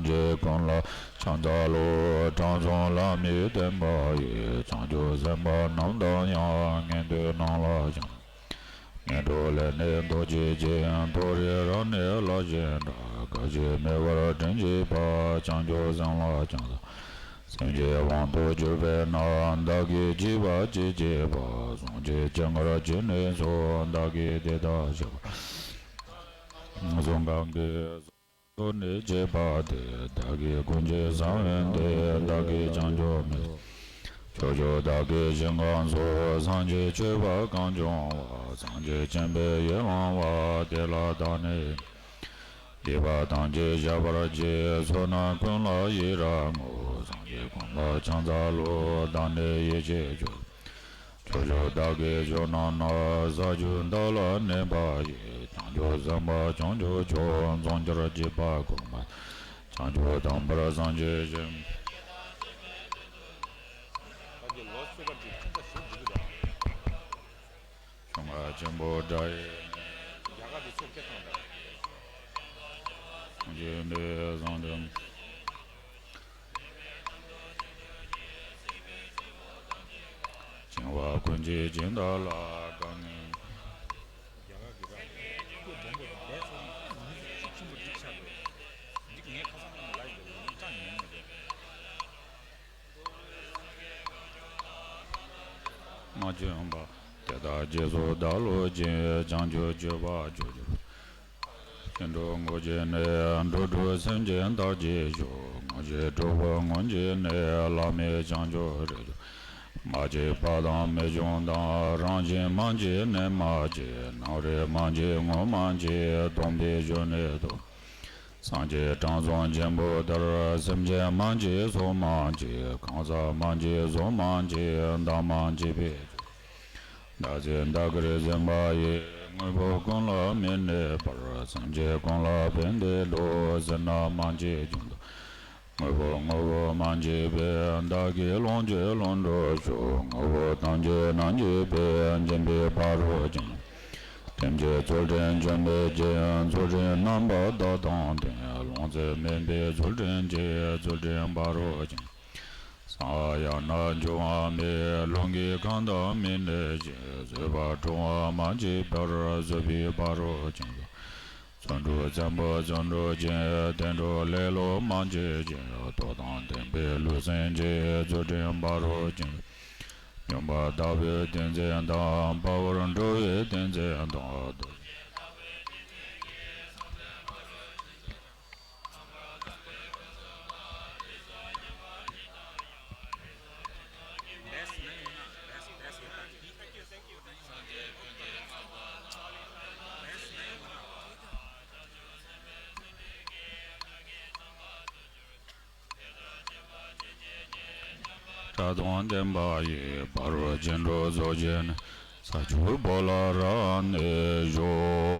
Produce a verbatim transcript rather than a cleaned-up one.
སངས་རྒྱས་ཀུན་ལ་ཕྱག་འཚལ་ལོ། དྲང་སྲོང་བླ་མའི་བསྟན་པ་ཡི། བྱང་ཆུབ་སེམས་དཔའ་རྣམས་དང་ཡང་། ངན་འགྲོ་ནང་ལ་བྱང་། ངན་འགྲོ་ལས་ནི་ཐར་བྱེད་ཅིང་། མཐོ་རིས་རང་གནས་ལ་ཞེན་དྲག །སྐབས་ཕྱི་མི་བར་དྲིན་བྱེད་པ། བྱང་ཆུབ་སེམས་ལ་ཕྱག་འཚལ། སེམས་ཅན་དབང་དུ་གྱུར་པས་ན། བདག་གིས་བགྱིས་པ་ཅི་བགྱིས་པ། གཟུངས་ཀྱི་སྤྱན་སྔར་བགྱིས་ནས་སུ། བདག་གིས་དེ་ལྟར་བགྱིས་པ། གཟུངས་སྔགས་ཀྱི་ཚོགས་ནི་བགྱིས་པ་སྟེ། བདག་གིས་ཀུན་གྱི་ས་བོན་ཏེ། བདག་གིས་བྱང་ཆུབ་མི་ཕྱོགས་བཅུ་བདག་གི་ཞིང་ཁམས་སུ། སངས་རྒྱས་མཆོད་པ་གང་བྱུང་བ། སངས་རྒྱས་མཁྱེན་པས་ཡིད་བླང་བ། དེ་ལ་བདག་ནི་བགྱིས་པ་ཐམས་ཅད་བཤགས་པར་བགྱི། བསོད་ནམས་ཀུན་ལ་ཡི་རང་ངོ་། སངས་རྒྱས་ཀུན་ལ་ཕྱག་འཚལ་ལོ། བདག་ནི་ཡེ་ཤེས་མཆོག་ཕྱོགས་བཅུ་བདག་གི་ཕྱོགས་རྣམས་ན། ས་བཅུ་བདག་ལ་གནས་པ་ཡི། བྱང་ཆུབ་སེམས་དཔའ་བྱང་ཆུབ་མཆོག །འཛོམས་ཀྱང་བགྱིས་པ་གོང་མ། བྱང་ཆུབ་དམ་པར་སངས་རྒྱས་ཤིང་། གཞུང་ཆེན་པོ་འདྲ་ཡི། རྒྱ་གར་དེ་ཚོ་སྐད་བཏང་འདྲ། གཞུང་ཆེན་པོའི་བཟང་དོན། བྱིང་བ་ཀུན་གྱི་སྦྱིན་བདག་ལ། དཀའ་ངལ། རྒྱ་གར་གྱི་ར། ཁོས་མགྲོན་པོ་དང་ལས་ཚོགས་ནི་མི་ཚོ་ཅིག་ཆེན་པོ་འགྲིག་ཆགས་འདུག་འགྲིག་ངས་ཁ་སང་ནང་ལ་ཡོད་ངས་ཅང་ཉན་མི་འདུག་མ་བྱོན་པ། དེ་དག་རྗེས་སུ་བདག་སློབ་ཅིང་། བྱང་ཆུབ་སྤྱོད་པ་སྤྱོད་གྱུར། ཅི་འགྲོ་མགོ་བཅད་ནས། འགྲོ་དྲུག་སེམས་ཅན་བདག་བསྐྱེད་ཤོག །མངོན་ཤེས་སྒྲུབ་པ་མངོན་བྱས་ནས། བླ་མེད་བྱང་ཆུབ་རེག་གྱུར། མ་སྐྱེས་པ་དང་མི་འབྱུང་དང་། རང་བཞིན་སྨྲ་བྱེད་གནས་མ་བྱེད། སྣང་རིག་སྨྲ་བྱེད་ངོ་མ་བྱེད། སྟོང་པའི་གཞོན་ནུ་ཐོབ། སངས་རྒྱས་དྲང་སྲོང་ཆེན་པོ་ལྟར། སེམས་ཅན་སྨྲ་བྱེད་སོགས་སྨྲ་བྱེད། གང་ཟག་སྨྲ་བྱེད་སོགས་སྨྲ་བྱེད། བདག་སྨྲ་བྱེད་པའི་ཆོས། བདག་ཚེ་བདག་གིར་ཟིན་པ་ཡི། དངོས་པོ་ཀུན་ལ་མི་གནས་པར། སེམས་ཅན་ཀུན་ལ་ཕན་བདེ་འགྲོ། ཟིན་ན་སྨྲ་བྱེད་ཀྱང་དུ། དངོས་པོ་དངོས་པོ་སྨྲ་བྱེད་པའི། བདག་གིས་ལོངས་སྤྱོད་ལོངས་སྤྱོད་ཤོག །དངོས་པོ་ཐམས་ཅད་སྨྲ་བྱེད་པའི། སྦྱིན་པའི་ཕ་རོལ་ཕྱིན། ཐིམ་གྱིས་ཚུལ་ཁྲིམས་འཇོམས་པའི་ཕྱིར། ཚུལ་ཁྲིམས་རྣམ་པ་དག་དང་ལྡན། ལོངས་སྤྱོད་མིན་པའི་ཚུལ་ཁྲིམས་ཀྱིས། ཚུལ་ཁྲིམས་ཕ་རོལ་ཕྱིན། གསང་བ་ཡང་ན་འབྱུང་བ་མེད། ལུས་ཀྱི་ཁམས་དང་མི་གནས་ཤིང་། བཟོད་པ་འཁྲུལ་བ་མ་མཆིས་པར། བཟོད་པའི་ཕ་རོལ་ཕྱིན། བརྩོན་འགྲུས་བརྩོན་པོ་བརྩོན་འགྲུས་ཅན། བརྟན་འགྲོ་ལེ་ལོ་མ་མཆིས་ཤིང་། ལྟོ་དང་ལྡན་པའི་ལུས་སེམས་ཀྱི། ཚུལ་ཁྲིམས་ཕ་རོལ་ཕྱིན། སྙོམས་པར་བརྟག་པའི་ཏིང་འཛིན་དང་། དཔའ་བར་འགྲོ་བའི་ཏིང་འཛིན་དང་། སྒྲ་དང་ལྡན་པ་ཡི། ཕ་རོལ་ཕྱིན་དྲུག་རྫོགས་བྱེད་ནི། ས་བཅུ་པོ་ལ་རབ་གནས་ཤོག